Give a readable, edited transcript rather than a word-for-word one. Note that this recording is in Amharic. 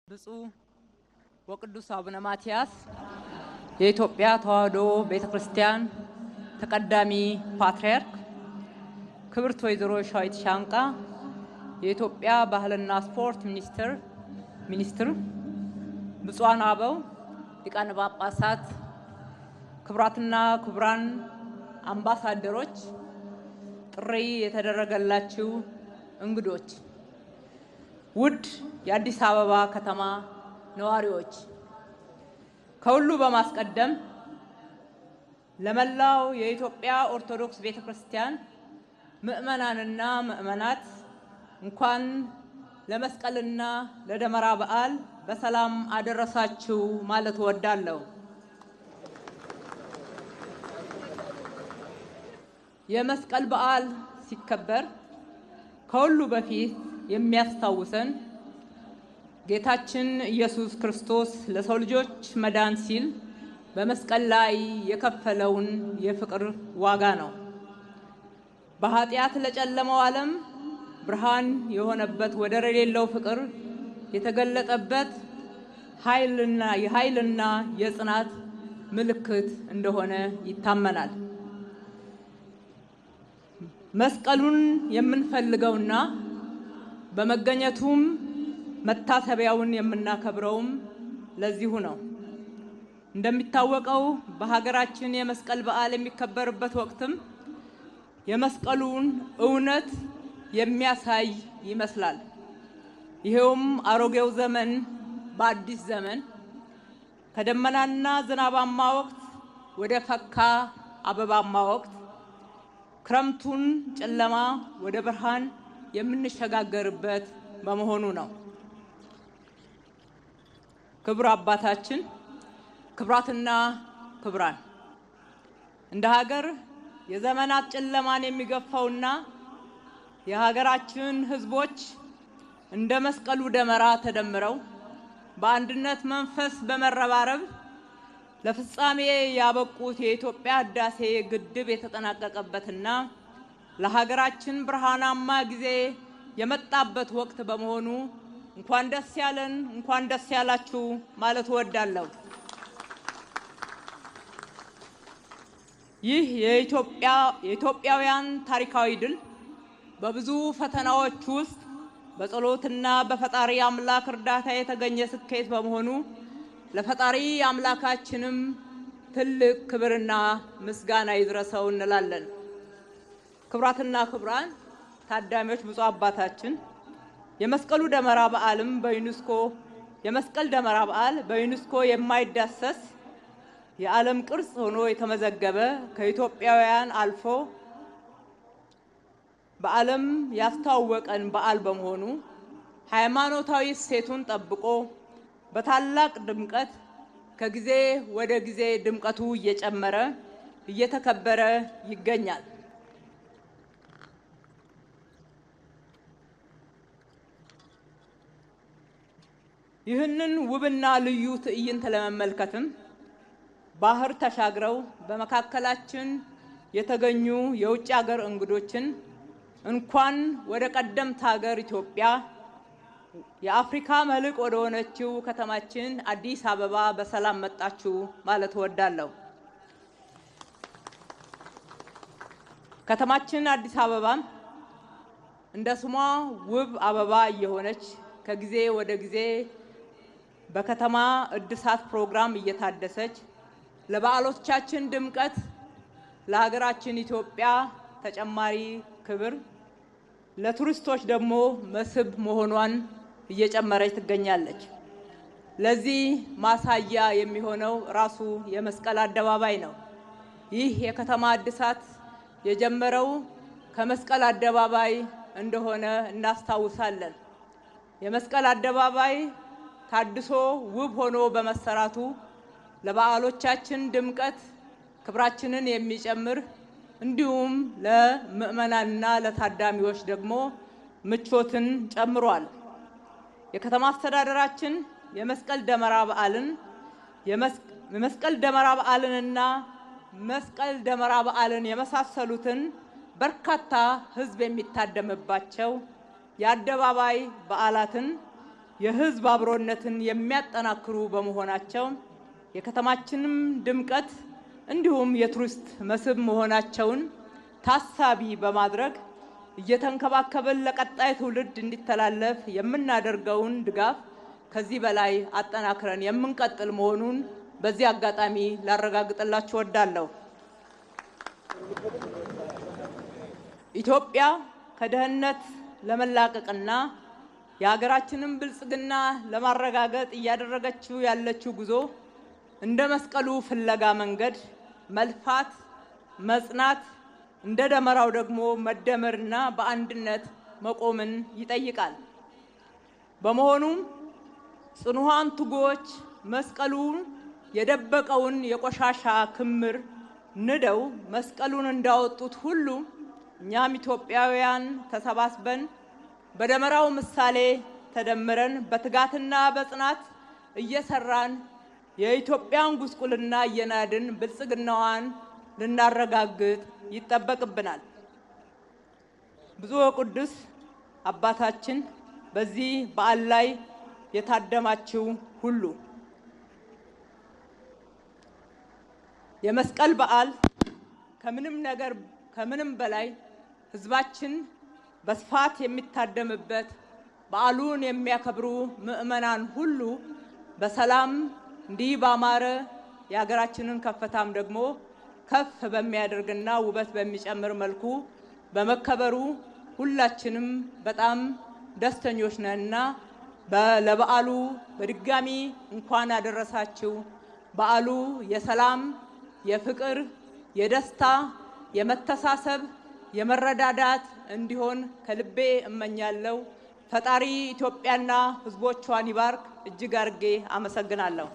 ብፁዕ ወቅዱስ አቡነ ማትያስ የኢትዮጵያ ተዋሕዶ ቤተክርስቲያን ተቀዳሚ ፓትርያርክ፣ ክብርት ወይዘሮ ሻዊት ሻንቃ የኢትዮጵያ ባህልና ስፖርት ሚኒስትር፣ ብፁዓን አበው ሊቃነ ጳጳሳት፣ ክቡራትና ክቡራን አምባሳደሮች፣ ጥሪ የተደረገላችሁ እንግዶች፣ ውድ የአዲስ አበባ ከተማ ነዋሪዎች፣ ከሁሉ በማስቀደም ለመላው የኢትዮጵያ ኦርቶዶክስ ቤተክርስቲያን ምዕመናንና ምዕመናት እንኳን ለመስቀልና ለደመራ በዓል በሰላም አደረሳችሁ ማለት እወዳለሁ። የመስቀል በዓል ሲከበር ከሁሉ በፊት የሚያስታውሰን ጌታችን ኢየሱስ ክርስቶስ ለሰው ልጆች መዳን ሲል በመስቀል ላይ የከፈለውን የፍቅር ዋጋ ነው። በኃጢአት ለጨለመው ዓለም ብርሃን የሆነበት ወደር የሌለው ፍቅር የተገለጠበት የኃይልና የጽናት ምልክት እንደሆነ ይታመናል። መስቀሉን የምንፈልገውና በመገኘቱም መታሰቢያውን የምናከብረውም ለዚሁ ነው። እንደሚታወቀው በሀገራችን የመስቀል በዓል የሚከበርበት ወቅትም የመስቀሉን እውነት የሚያሳይ ይመስላል። ይሄውም አሮጌው ዘመን በአዲስ ዘመን ከደመናና ዝናባማ ወቅት ወደ ፈካ አበባማ ወቅት፣ ክረምቱን ጨለማ ወደ ብርሃን የምንሸጋገርበት በመሆኑ ነው። ክቡር አባታችን፣ ክቡራትና ክቡራን፣ እንደ ሀገር የዘመናት ጨለማን የሚገፋውና የሀገራችን ሕዝቦች እንደ መስቀሉ ደመራ ተደምረው በአንድነት መንፈስ በመረባረብ ለፍጻሜ ያበቁት የኢትዮጵያ ህዳሴ ግድብ የተጠናቀቀበትና ለሀገራችን ብርሃናማ ጊዜ የመጣበት ወቅት በመሆኑ እንኳን ደስ ያለን፣ እንኳን ደስ ያላችሁ ማለት እወዳለሁ። ይህ የኢትዮጵያውያን ታሪካዊ ድል በብዙ ፈተናዎች ውስጥ በጸሎትና በፈጣሪ አምላክ እርዳታ የተገኘ ስኬት በመሆኑ ለፈጣሪ አምላካችንም ትልቅ ክብርና ምስጋና ይድረሰው እንላለን። ክቡራትና ክቡራን ታዳሚዎች፣ ብፁዕ አባታችን፣ የመስቀሉ ደመራ በዓልም በዩኔስኮ የመስቀል ደመራ በዓል በዩኔስኮ የማይዳሰስ የዓለም ቅርስ ሆኖ የተመዘገበ ከኢትዮጵያውያን አልፎ በዓለም ያስተዋወቀን በዓል በመሆኑ ሃይማኖታዊ እሴቱን ጠብቆ በታላቅ ድምቀት ከጊዜ ወደ ጊዜ ድምቀቱ እየጨመረ እየተከበረ ይገኛል። ይህንን ውብና ልዩ ትዕይንት ለመመልከትም ባህር ተሻግረው በመካከላችን የተገኙ የውጭ ሀገር እንግዶችን እንኳን ወደ ቀደምት ሀገር ኢትዮጵያ የአፍሪካ መልሕቅ ወደ ሆነችው ከተማችን አዲስ አበባ በሰላም መጣችሁ ማለት እወዳለሁ። ከተማችን አዲስ አበባ እንደ ስሟ ውብ አበባ እየሆነች ከጊዜ ወደ ጊዜ በከተማ እድሳት ፕሮግራም እየታደሰች ለበዓሎቻችን ድምቀት፣ ለሀገራችን ኢትዮጵያ ተጨማሪ ክብር፣ ለቱሪስቶች ደግሞ መስህብ መሆኗን እየጨመረች ትገኛለች። ለዚህ ማሳያ የሚሆነው ራሱ የመስቀል አደባባይ ነው። ይህ የከተማ እድሳት የጀመረው ከመስቀል አደባባይ እንደሆነ እናስታውሳለን። የመስቀል አደባባይ ታድሶ ውብ ሆኖ በመሰራቱ ለበዓሎቻችን ድምቀት ክብራችንን የሚጨምር እንዲሁም ለምዕመናንና ለታዳሚዎች ደግሞ ምቾትን ጨምሯል። የከተማ አስተዳደራችን የመስቀል ደመራ በዓልንና መስቀል ደመራ በዓልን የመሳሰሉትን በርካታ ሕዝብ የሚታደምባቸው የአደባባይ በዓላትን የሕዝብ አብሮነትን የሚያጠናክሩ በመሆናቸው የከተማችንም ድምቀት እንዲሁም የቱሪስት መስህብ መሆናቸውን ታሳቢ በማድረግ እየተንከባከብን ለቀጣይ ትውልድ እንዲተላለፍ የምናደርገውን ድጋፍ ከዚህ በላይ አጠናክረን የምንቀጥል መሆኑን በዚህ አጋጣሚ ላረጋግጥላችሁ እወዳለሁ። ኢትዮጵያ ከድህነት ለመላቀቅና የሀገራችንን ብልጽግና ለማረጋገጥ እያደረገችው ያለችው ጉዞ እንደ መስቀሉ ፍለጋ መንገድ መልፋት፣ መጽናት፣ እንደ ደመራው ደግሞ መደመርና በአንድነት መቆምን ይጠይቃል። በመሆኑም ጽኑዓን ትጉዎች መስቀሉን የደበቀውን የቆሻሻ ክምር ንደው መስቀሉን እንዳወጡት ሁሉ እኛም ኢትዮጵያውያን ተሰባስበን በደመራው ምሳሌ ተደምረን በትጋትና በጽናት እየሰራን የኢትዮጵያን ጉስቁልና እየናድን ብልጽግናዋን ልናረጋግጥ ይጠበቅብናል። ብፁዕ ወቅዱስ አባታችን፣ በዚህ በዓል ላይ የታደማችሁ ሁሉ፣ የመስቀል በዓል ከምንም ነገር ከምንም በላይ ሕዝባችን በስፋት የሚታደምበት፣ በዓሉን የሚያከብሩ ምዕመናን ሁሉ በሰላም እንዲህ ባማረ የሀገራችንን ከፍታም ደግሞ ከፍ በሚያደርግና ውበት በሚጨምር መልኩ በመከበሩ ሁላችንም በጣም ደስተኞች ነንና ለበዓሉ በድጋሚ እንኳን አደረሳችሁ። በዓሉ የሰላም፣ የፍቅር፣ የደስታ፣ የመተሳሰብ፣ የመረዳዳት እንዲሆን ከልቤ እመኛለሁ። ፈጣሪ ኢትዮጵያና ሕዝቦቿን ይባርክ። እጅግ አርጌ አመሰግናለሁ።